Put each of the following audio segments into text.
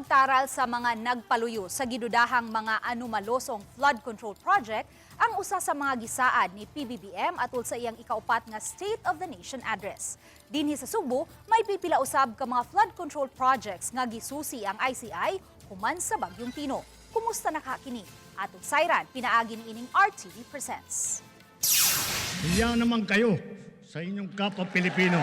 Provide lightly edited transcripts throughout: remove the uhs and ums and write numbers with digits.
Pagtaral sa mga nagpaluyo sa gidudahang mga anomalosong flood control project ang usa sa mga gisaad ni PBBM atul sa iyang ikaupat nga State of the Nation Address. Dinhi sa Sugbo, may pipila usab ka mga flood control projects nga gisusi ang ICI human sa Bagyong Tino. Kumusta na ka kini? Atong sayran, pinaagi ni ining RTV Presents. Hiya naman kayo sa inyong kapwa Pilipino.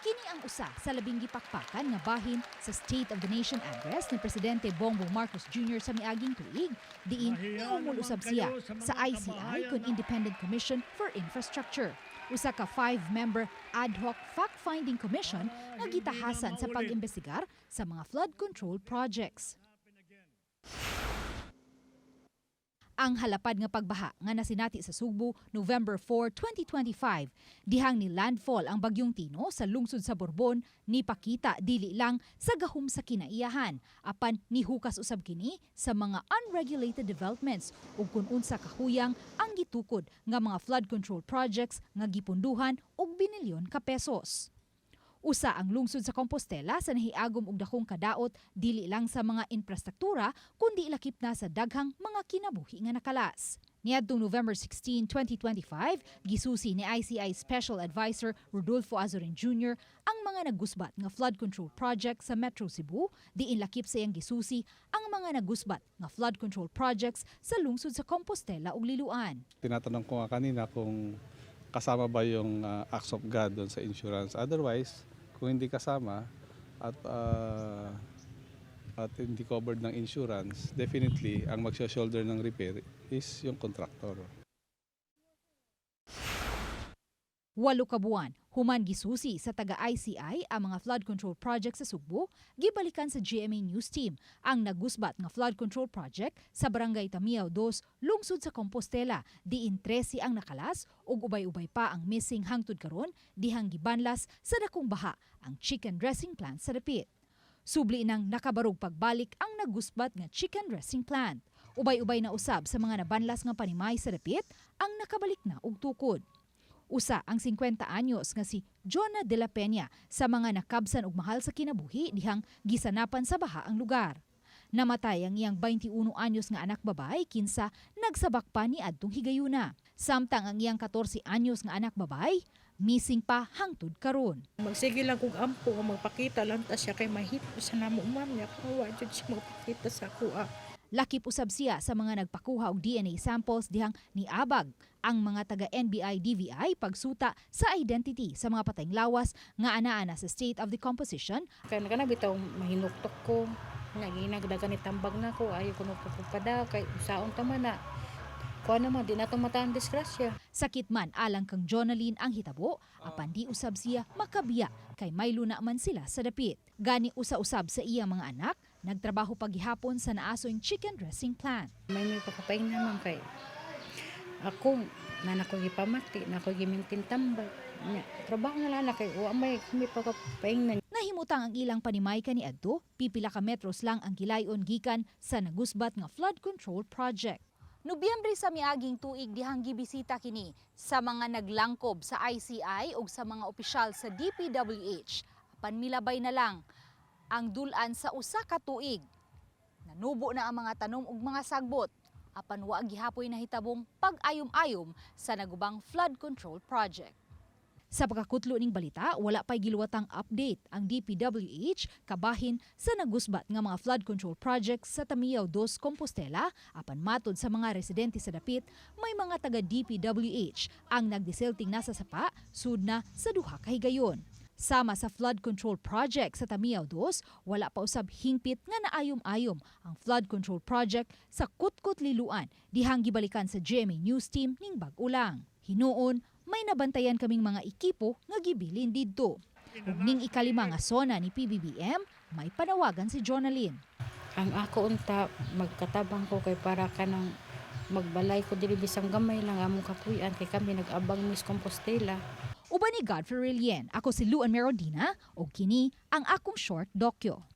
Kini ang usa sa labing gipakpakan nga bahin sa State of the Nation Address ni Presidente Bongbong Marcos Jr. sa miaging tuig, diin Mahiya niungol naman usab siya kayo sa mga sa ICI kabahayan kun na- Independent Commission for Infrastructure. Usa ka five-member ad hoc fact-finding commission nga Hindi na gitahasan sa maulit. pag-imbestigar sa mga flood control projects. Ang halapad nga pagbaha nga nasinati sa Sugbo November 4, 2025, dihang ni landfall ang Bagyong Tino sa lungsod sa Borbon, ni pakita dili lang sa gahum sa kinaiyahan apan nihukas usab kini sa mga unregulated developments ug kun unsa kahuyang ang gitukod nga mga flood control projects nga gipunduhan og binilyon ka pesos. Usa ang lungsod sa Compostela sa nahiagom og dakong kadaot dili lang sa mga infrastruktura kundi ilakip na sa daghang mga kinabuhi nga nakalas. Niadtong November 16, 2025, gisusi ni ICI Special Advisor Rodolfo Azurin Jr. ang mga nagusbat nga flood control project sa Metro Cebu, diin lakip sa iyang gisusi ang mga nagusbat nga flood control projects sa lungsod sa Compostela ug Liloan. Tinatanong ko nga kanina kung kasama ba yung acts of God doon sa insurance. Otherwise, kung hindi kasama at hindi covered ng insurance, definitely ang magsha-shoulder ng repair is yung contractor. 8 ka buwan human gisusi sa taga-ICI ang mga flood control project sa Sugbo, gibalikan sa GMA News Team ang nagusbat nga flood control project sa Barangay Tamiaw 2, lungsod sa Compostela, diin 13 ang nakalas ug ubay-ubay pa ang missing hangtod karon dihang gibanlas sa dakong baha ang chicken dressing plant sa dapit. Subli nang nakabarog pagbalik ang nagusbat nga chicken dressing plant. Ubay-ubay na usab sa mga nabanlas nga panimay sa dapit ang nakabalik na og tukod. Usa ang 50 anyos nga si Jonah de la Peña sa mga nakabsan og mahal sa kinabuhi dihang gisanapan sa baha ang lugar. Namatay ang iyang 21 anyos nga anak babae kinsa nagsabak pa ni adtong higayuna. Samtang ang iyang 14 anyos nga anak babae missing pa hangtod karon. Magsige lang kog ampo nga magpakita lang ta siya kay mahit sa namo, ma'am, niya kawa jud siya magpakita sa akuha. Lakip usab siya sa mga nagpakuha og DNA samples dihang niabag ang mga taga NBI DVI pagsuta sa identity sa mga patayng lawas nga anaa-ana sa state of decomposition. Kay kana bitaw mahinuktok ko. Nga ginagdagan ni tambag na ko ayo kuno pada kay usaon ta man na. Kuha naman di na to mataan disgrasya. Sakit man alang kang Jonalyn ang hitabo, apan di usab siya makabiya kay may luna man sila sa dapit. Gani usa-usab sa iyang mga anak, nagtrabaho paghihapon sa naasoing chicken dressing plant. May pakapaing naman kay ako na nako gipamati, nako gimintin tambag. Nya, trabaho na lang na kay wa may pakapaing na. Nahimutang ang ilang panimay kaniadto, pipila ka metros lang ang gilayon gikan sa nagusbat nga flood control project. Nobyembre sa miaging tuig dihang gibisita kini sa mga naglangkob sa ICI ug sa mga opisyal sa DPWH. Apan milabay na lang ang dulan sa usa ka tuig. Nanubo na ang mga tanom ug mga sagbot. Apan wa gihapoy nahitabong pag-ayom-ayom sa nagubang flood control project. Sa pagkakutlo ning balita, wala pa'y giluwatang update ang DPWH kabahin sa nagusbat nga mga flood control projects sa Tamiaw 2, Compostela, apan matod sa mga residente sa dapit, may mga taga DPWH ang nagdisilting nasa sapa sud na sa duha ka higayon. Sama sa flood control project sa Tamiaw 2, wala pa usab hingpit nga naayom-ayom ang flood control project sa Kutkot Liloan, dihang gibalikan sa GMA News Team ning bag-o lang. Hinuon, may nabantayan kaming mga ekipo nga gibilin didto. Ug ning ikalima nga SONA ni PBBM, may panawagan si Jonalyn. Ang ako unta magkatabang ko kay para kanang magbalay ko dili bisang gamay lang among kapuy-an kay kami nag-abang Miss Compostela. Uban ni Godfrey Relien, ako si Luan Merodina, ug kini ang akong short dokyo.